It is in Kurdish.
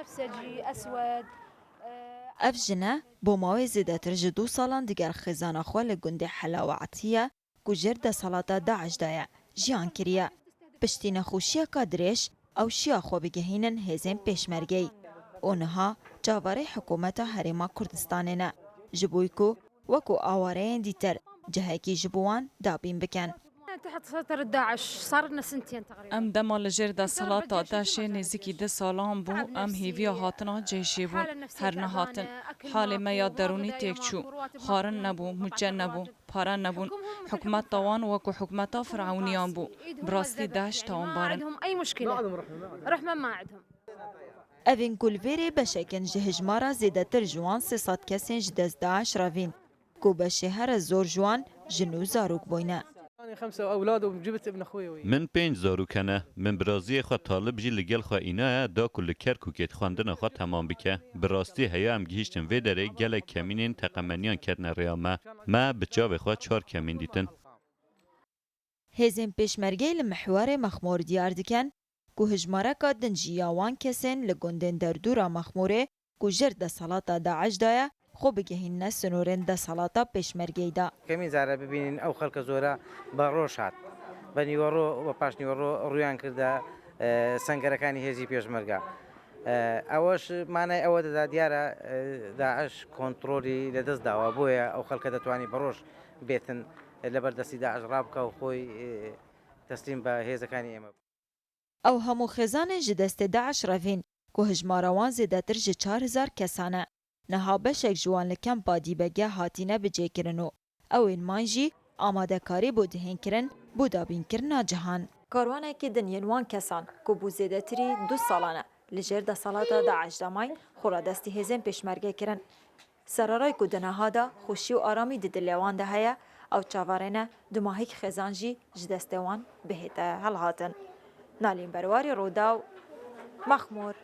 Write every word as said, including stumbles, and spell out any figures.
بنفسجي أسود. Ev jine bo mawê zêdetir ji du salan digel xêzana xwe li gundê Helawa Etiye ku jêr desthilata DAIŞ de ye, jiyan kiriye. Piştî nexweşiyeka dirêj ew şiya xwe bigihînin hêzên pêşmergeyî û niha çaverê hikûmeta Herêma Kurdistanê ne, ji bo ku wekû awareyên dîtir cihekî ji bo wan dabîn bikin. تحت سيطرة داعش صار لنا سنتين تقريبا. Em dema li jêr desthilata DAIŞê nêzîkî du salan bû, em hêviya hatina cêşê bûn, her nehatin. Halê me ya derûnî têk çû. Xwarin nebû, mûçe nebû, pare nebûn. Hikûmeta wan wekû hikûmeta Firewniyan bû. Bi rastî DAIŞ tawanbar in. ما عندهم أي مشكلة. رحمة ما عندهم. Evên ku li vêrê beşek in ji hijmara zêdetir ji wan sê sed kesên ji dest DAIŞ revîn, ku beşê here zor ji wan jin û zarok bûyne. أنا خمسة أولاد وجبت ابن أخوي وياي. Min pênc zarok hene. Min biraziyê xwe Talib jî li gel xwe înaye da ku li Kerkûkê xwendina xwe temam bike. Bi rastî heya em gihîştin vê derê gelek kemînên teqemeniyan ketine rêya me. Me bi çavê xwe çar kemîn dîtin. Hêzên pêşmergeyê li mihwarê Mexmûr diyar dikin ku hijmareka din jî ya wan kesên li gundên derdora Mexmûrê ku jêr desthilata DAIŞ de ye, xwe bigihînine sînorên desthilata pêşmergeyî de. کەمین جارە ببینین ئەو خەڵکە زۆرە بە ڕۆژ هات. بە نیوەڕۆ، بە پاش نیوەڕۆ ڕوویان کردە، ئە، سەنگەرەکانی هێزی پێشمەرگە. ئە، ئەوەش مانای ئەوە دەدا دیارە، ئە، داعش کۆنترۆلی لەدەست داوە، بۆیە ئەو خەڵکە دەتوانی بە ڕۆژ بێتن لەبەر دەستی داعش ڕابکە و خۆی، ئە، تەسلیم بە هێزەکانی ئێمە. Ew hemû xêzanên ji destê DAIŞ revîn ku hijmara wan zêdetir ji çar hezar kesan e. Niha beşek ji wan li kempa Dîbege hatîne bicêkirin û ew ên man jî amadekarî bo dihênkirin bo dabînkirina cihan. Karwanekî din yên wan kesan ku bû zêdetirî du salan e li jêr desthilata DAIŞ de mayîn, xwe radestî hêzên pêşmerge kirin. Sereray ku di niha de xweşî û aramî di dilê wan de heye, ew çaverê ne dumahîk xêzan jî ji destê wan bihête helhatin. Nalîn Berwarî, Rûdaw, Mexmûr.